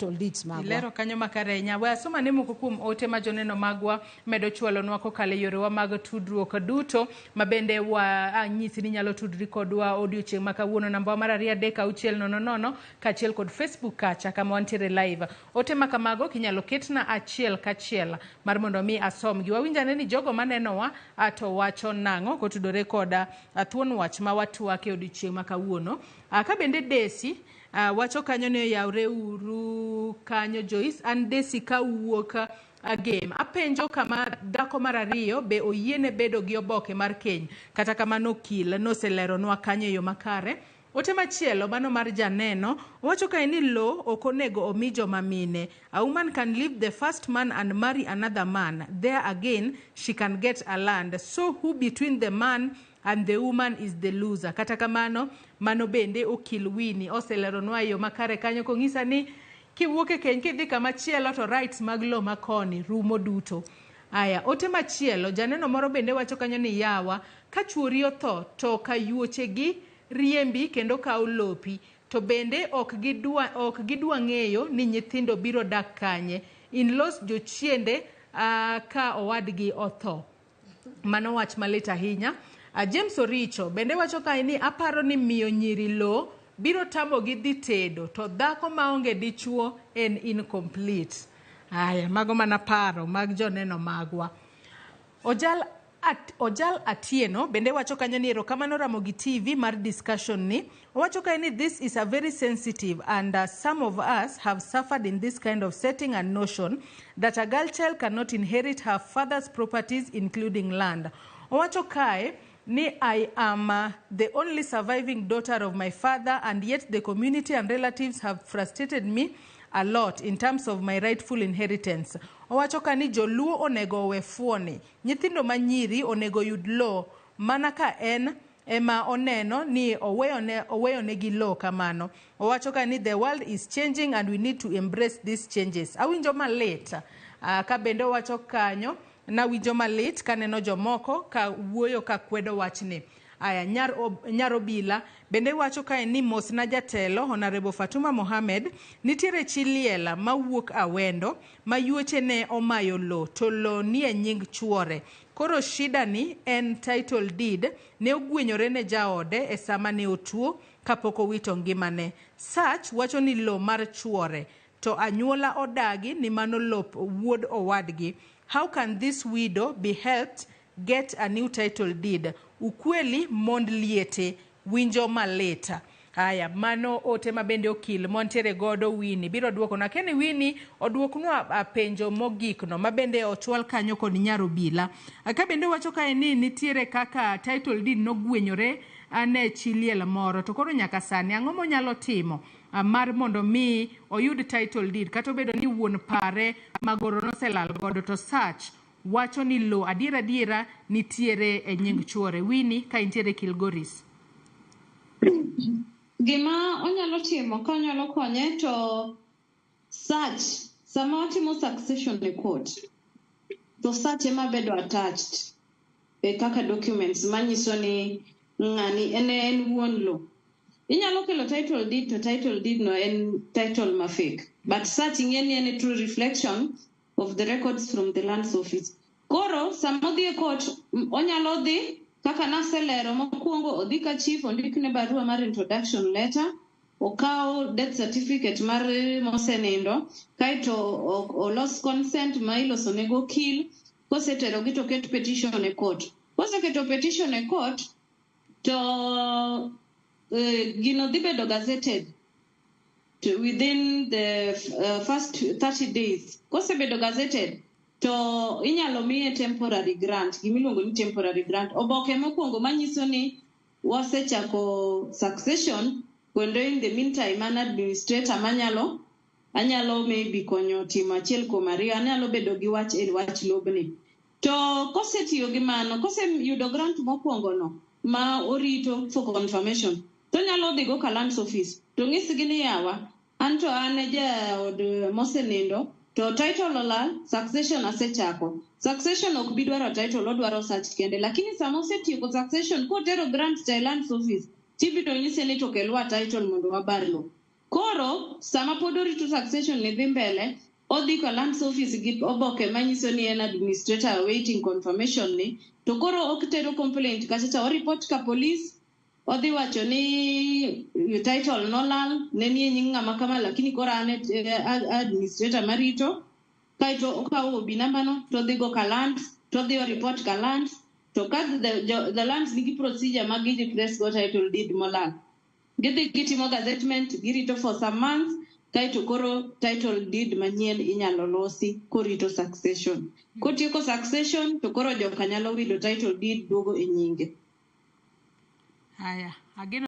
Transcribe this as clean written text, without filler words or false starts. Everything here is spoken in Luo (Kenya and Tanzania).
title deeds magwa. Ilero kanyo makare ahinya. We asoma ne moko kuom ote ma joneno magwa medo chwalonwa kokalo e yorewa mag tudruok duto ma bende wanyisi ni nyalo tudri kodwa odiochieng' ma kawuono. Namba mar 2 3 6 0 0 kaachiel kod Facebook kacha kama wantiere live. Ote ma kamago kinyalo ketna achiel kachiel mar mondo mi asomgi. Wawinj ane ni jogo manenowa to wacho nang'o kotudore koda thuon wach ma watwak e odiochieng' ma kawuono. Ka bende Desi wacho kanyo ni oyawre uru kanyo Joyce, an Desi kawuok Gem. Apenjo kama dhako mar ariyo be oyiene bedo gi oboke mar keny. Kata kamano okil noseleronwa kanyo e yo makare. Ote machielo mano mar janeno owacho kae ni lo ok onego omi joma mine. A woman can leave the first man and marry another man. There again she can get a land. So who between the man and the woman is the loser? Kata kamano mano bende okil Winnie oseleronwa e yo makare kanyo kong'isa ni kiwuok e keny kidhi kama chielo to rights mag lo makoni rumo duto. Aya, ote machielo janeno moro bende wacho kanyo ni yawa ka chuori otho to kayuochegi riembi kendo kawo lopi to bende ok gidwa ng'eyo ni nyithindo biro dak kanye. In-laws jochiende ka owadgi otho. Mano wach malit ahinya. James Oricho bende wacho kae ni aparo ni miyo nyiri lo biro tamogi dhi tedo to dhako maonge dichuo en incomplete. Aya, mago mana paro mag joneno magwa. Ojal Atieno bende wacho kanyo ni erokamano Ramogi TV mar discussion ni. Owacho kae ni this is a very sensitive and some of us have suffered in this kind of setting and notion that a girl child cannot inherit her father's properties including land. Owacho kae ni I am the only surviving daughter of my father and yet the community and relatives have frustrated me a lot in terms of my rightful inheritance. Owacho ka ni joluo onego owe fuoni. Nyithindo manyiri onego yud lo mana ka en ema oneno ni oweyonegi lo kamano. Owacho ka ni the world is changing and we need to embrace these changes. Awinjo malit. Ka bende owacho kanyo nawinjo malit kaneno jomoko ka wuoyo ka kwedo wachni. Aya, nyar Obila bende wacho kae ni mosna jatelo Honorable Fatuma Mohamed, nitiere chi liel mawuok Awendo ma yuoche ne omayo lo to lo nie nying chuore. Koro shida ni en title deed ne ogwenyore ne jaode e sama ne otuo kapok owito ngimane. Search wacho ni lo mar chuore to anyuola odagi ni mano lop wuod owadgi. How can this widow be helped get a new title deed? Ukweli mond liete winjo malit. Aya, mano ote ma bende okil montiere godo Winnie biro duokona. Keni Winnie oduoknwa penjo mogikno ma bende ochwal kanyo kod nyar Obila. Ka bende wacho kae ni nitiere kaka title deed nogwenyore ne chi liel moro to koro nyaka sani ang'o monyalo timo mar mondo mi oyud title deed kata obedo ni wuon pare magoro noselal godo to search wacho ni lo adiera adiera nitiere e nying chuore. Winnie ka intiere Kilgoris. Gima onyalo timo ka onyalo konye to search sama watimo succession e court to search ema bedo attached e kaka documents manyiso ni ng'ani en wuon lo. Inyalo kelo title deed to title deed no en title ma fake, but search ing'e ni en a true reflection of the records from the lands office. Koro sama odhi e court onyalo dhi kaka naselero mokwongo odhi ka chief ondikne barua mar introduction letter, okaw death certificate mar mosenindo, kaeto olos consent ma iloso ne go okil, koseterogi to oket petition e court. Koseketo petition e court to gino dhi bedo gazetted to within the first 30 days. Kosebedo gazetted to inyalo miye temporary grant, gimiluongo ni temporary grant. Oboke mokwongo manyiso ni wasechako succession, kendo in the meantime an administrator manyalo anyalo maybe konyo timo achiel kuom ariyo, anyalo bedo gi wach e wach lobni. To kosetiyo gi mano, koseyudo grant mokwongo no ma orito for confirmation, to onyalo dhi go ka lands office to ng'isgi ni yawa, an to an e jaod mosenindo to title olal, succession asechako. Succession ok bi dwaro title, odwaro search kende. Lakini sama osetieko succession, kotero grant cha e lands office, tibiro nyise ni to kelwa title mondo wabar lo. Koro sama pod orito succession ni dhi mbele, odhi ka lands office gi oboke manyiso ni en administrator awaiting confirmation ni, to koro ok tero complaint kacha cha, o report ka police, odhi wacho ni title nolal, ne nie nying ng'ama kama, lakini koro an e administrator marito. Kaeto okawo OB namba no to odhi go ka lands, to odhi o report ka lands, to ka the lands nigi procedure ma gidhi trace go title deed molal. Gidhi gitimo gazettement, girito for some months, kaeto koro title deed manyien inyalo losi korito succession. Kotieko succession to koro joka nyalo wilo title deed duogo e nyinge. Haya, ageno.